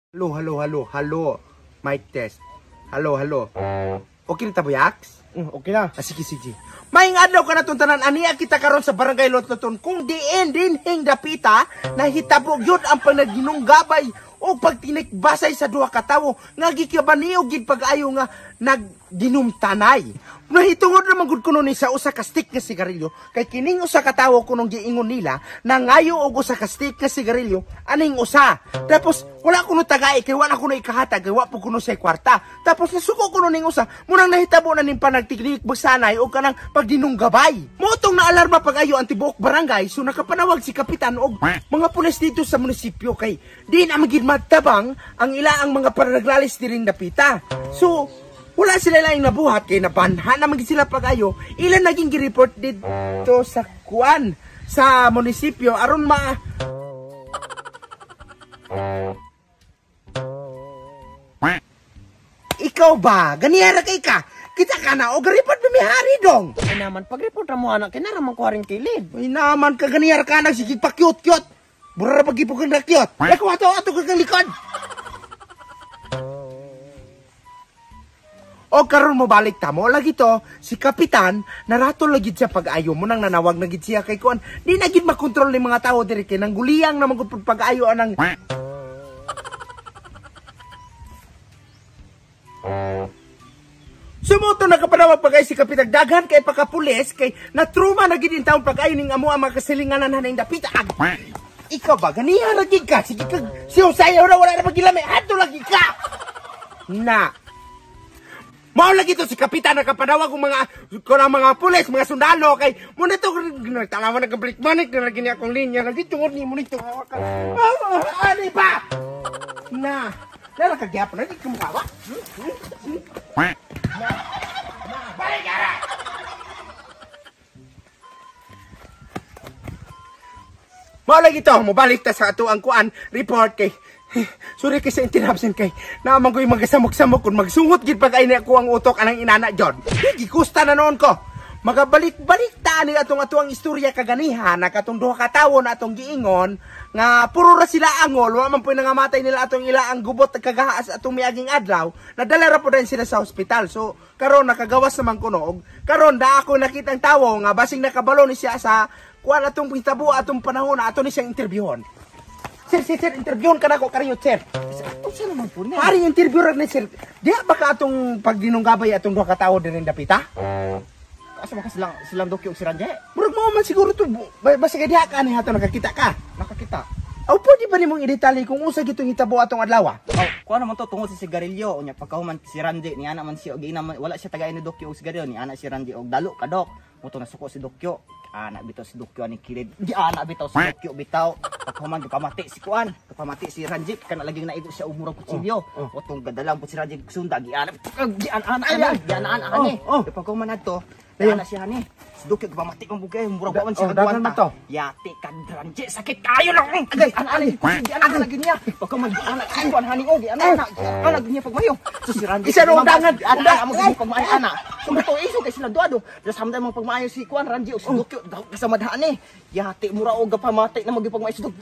Hello, hello, hello, hello. Mic test. Hello, hello. Okay na ta, Boyax? Okay na. Ah, sige, sige. Maayong adlaw ka na itong tanan. Aniya kita karon sa Barangay Lotloton. Kung diin dinhing dapita, nahitabo gyud ang panaginunggabay o pagtinikbasay sa duha ka tawo nga gikabaniog gid pag-ayo nga nagdinumtanay. Nahitungod naman gud kuno ni sa usa ka stick nga sigarilyo kay kining usa ka tawo kunong giingon nila nangayo og usa ka stick nga sigarilyo aning usa. Tapos wala kuno tagay kay wala kuno ikahatag kay wa po kuno sa kwarta. Tapos nasuko kuno ning usa, munang nahitabo na ning panagtignik bagsanay og kanang pagdinunggabay. Motong naalarma pag-ayo ang tibuok barangay, so nakapanawag si kapitan og mga pulis dito sa munisipyo kay di na magid matabang ang ilaang mga panaglalis diring dapita. So wala sila laing nabuhat kay nabanha na magid sila pag-ayo. Ilan naging gi-report dito sa kuan sa munisipyo aron ma Ikaw ba? Ganihara kay ka. Kita ka na og report mihari dong. Ay naman, pag-report ra mo anak, kinara man ko haring kilid. Ay naman ka ganihara ka na sige pa cute cute. Mura ra pagipog kang cute. Lako ato ato kang likod. O karon mo balik ta mo lagi to si kapitan narato lagi siya pag-ayo mo nang nanawag na gid siya kay kuan di na gid makontrol ni mga tawo diri kay nangguliyang na man gud pag-ayo anang Sumuto na kapanawag pag-ayo si kapitan daghan kay pakapulis kay natruma na gid in taon pag-ayo ning amo ang mga kasilinganan haning dapita. Ikaw ba ganiha ra gid ka sige kag siyo sayo ra wala ra pagilami adto lagi ka na. Mao lagi to si kapitan nakapanawag og mga kunang mga pulis, mga sundalo kay mo na to nagtalawan nagabalik manik na gini akong linya lagi tungod ni mo nito. Ani ba? Na. Dara ka gyapon lagi kumukawa. Na. Balik ara. Mao lagi to, mobalik ta sa ato ang kuan report kay sorry kay sa interruption kay naman ko yung magasamok-samok kung magsungot gid pag ay na ako ang utok anang inana John. Gikusta na noon ko. Magabalik-balik ta ni atong atuang istorya kaganiha na katong duha ka tawo na atong giingon nga puro ra sila angol wa man puy nangamatay nila atong ila ang gubot ag kagahaas atong miaging adlaw nadala ra po din sila sa ospital. So karon nakagawas naman kuno og karon da ako nakitang tawo nga basing nakabalo ni siya sa kuan atong hitabo atong panahon ato ni siyang interviewon. Sir, sir, sir, interviewon ka na ko kariyot, sir. Unsa naman po niya? Paring interview ra ni sir. Diha ba ka atong pagdinunggabay atong duha ka tawo diri dapita? Asa man ka silang Dokyo og si Ranje? Murag mao man siguro to. Basta kay diha ka ani hato nakakita ka. Nakakita. Aw pwede ba nimong i-detalye kung unsa gitong hitabo atong adlaw? Aw, kuha naman to tungod sa sigarilyo unya pagkahuman si Ranje ni ana man siya og ina man, wala siya tagay ni Dokyo og sigarilyo ni ana si Ranje og dalo ka dok. Muto nasuko si Dokyo. Ana bitaw si Dokyo ani kilid. Di ana bitaw si Dokyo bitaw. Pagkahuman gipamati si kuan, gipamati si Ranje kana laging naigo siya og murag kutsilyo. Otong gadalang pud si Ranje sunda gi ana. Gi ana ana gi ana ana ani. Pagkahuman adto, ana siya ani. Si Dokyo gipamati man bugay murag wa man siya kagwanta. Yati ka Ranje sakit kayo lang. Agay ana ani. Gi ana ana gyud niya. Pagkahuman gi ana kuan hani og gi ana ana. Ana gyud niya pagmayo. So si Ranje isa ro undangan ana amo gyud pagmayo ana. So to iso kay sila duha do. Samtang mga pagmaayo si kuan Ranje og si Dokyo kasamadhaan ni. Yati mura og gapamati na magipagmaayo si Dokyo.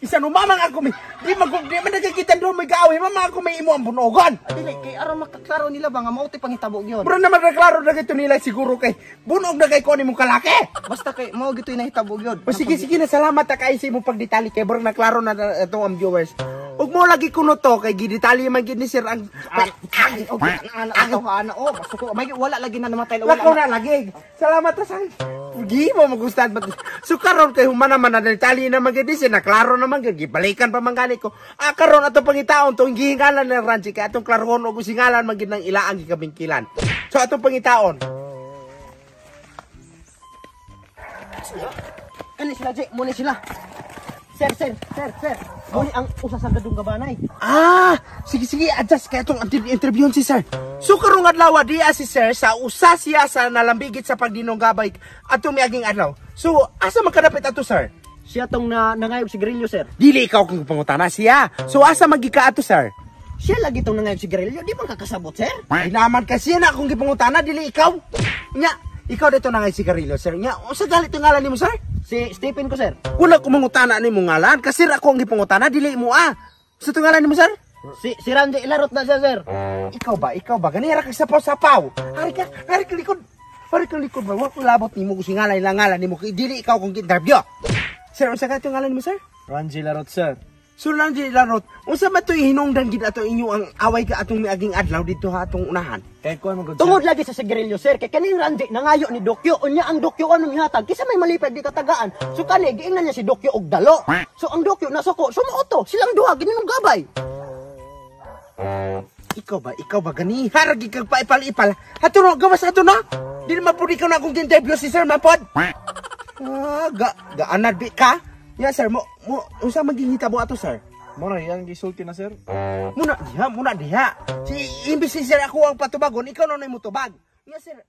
Isa no mamang ako may di man nagkakita do may gaaway mamang ako may imo ang bunogon. Dili kay aron makaklaro nila ba nga mao ti panghitabo gyud. Mura naman naklaro na gito nila siguro kay bunog na kay kuan imong kalaki. Basta kay mao gitoy nahitabo gyud. O sige sige na salamat ta kay sa imong pagdetalye kay murag naklaro na atong ang viewers. Ug mo lagi kuno to kay gidetalye man gid ni sir ang ana oh basta may wala lagi na namatay wala na lagi. Salamat ta sa gi mo magustuhan ba. So karon kay human naman na detalye naman gid ni sir naklaro naman gid gibalikan pa man gani ko. Ah karon ato pangitaon tong gihingalan ni Ranji kay atong klarohon og singalan man gid ng ilaang gikabingkilan. So atong pangitaon. Kani sila Jay, muna sila. Sir, sir, sir, sir. Muna ang usa sa gadong gabanay. Ah, sige sige, adjust kay atong interviewon si sir. So karong adlaw diya si sir sa usa siya sa nalambigit sa pagdinunggabay atong miaging adlaw. So asa man kadapit ato sir? Siya tong nangayog sigarilyo sir. Dili ikaw kung pangutana siya. So asa magika ato sir? Siya lagi tong nangayog sigarilyo, di man kakasabot sir. Ay naman kasi na akong gipangutana dili ikaw. Nya, ikaw dito nangayog sigarilyo sir. Nya, unsa galit tong ngalan nimo sir? Si Stephen ko sir. Wala ko mangutana nimo ngalan kasi ra ako ang gipangutana dili mo ah. Sa tungalan nimo, sir? Si Randy Ilarot na siya, sir. Ikaw ba? Ikaw ba? Ganira kag sapaw-sapaw. Hari ka, hari ka likod. Hari ka likod ba? Wa ko labot nimo kung singalay lang ngalan nimo kay dili ikaw kung interview. Sir, unsa ka itong ngalan nimo, sir? Ranji Larot, sir. Sir Randy Larot, unsa man to'y hinungdan gid ato inyo ang away ka atong miaging adlaw dito ha atong unahan? Kay kuan man gud, sir. Tungod lagi sa sigarilyo, sir, kay kaning Randy nangayo ni Dokyo, unya ang Dokyo anong ihatag kisa may malipay di katagaan. So kani giingnan niya si Dokyo og dalo. So ang Dokyo nasuko, sumuoto, silang duha gininong gabay. Ikaw ba? Ikaw ba? Ganihar gid kag paipal-ipal. Ato no, gawas ato na. Dili man pud ikaw na akong interview si sir man pod. Ah, ga gaanad bi ka? Ya sir, mo mo unsa man gihitabo ato, sir? Mo na iyang gisulti na, sir. Muna diha, muna diha. Si imbis si sir ako ang patubagon, ikaw na mo tubag. Nga sir,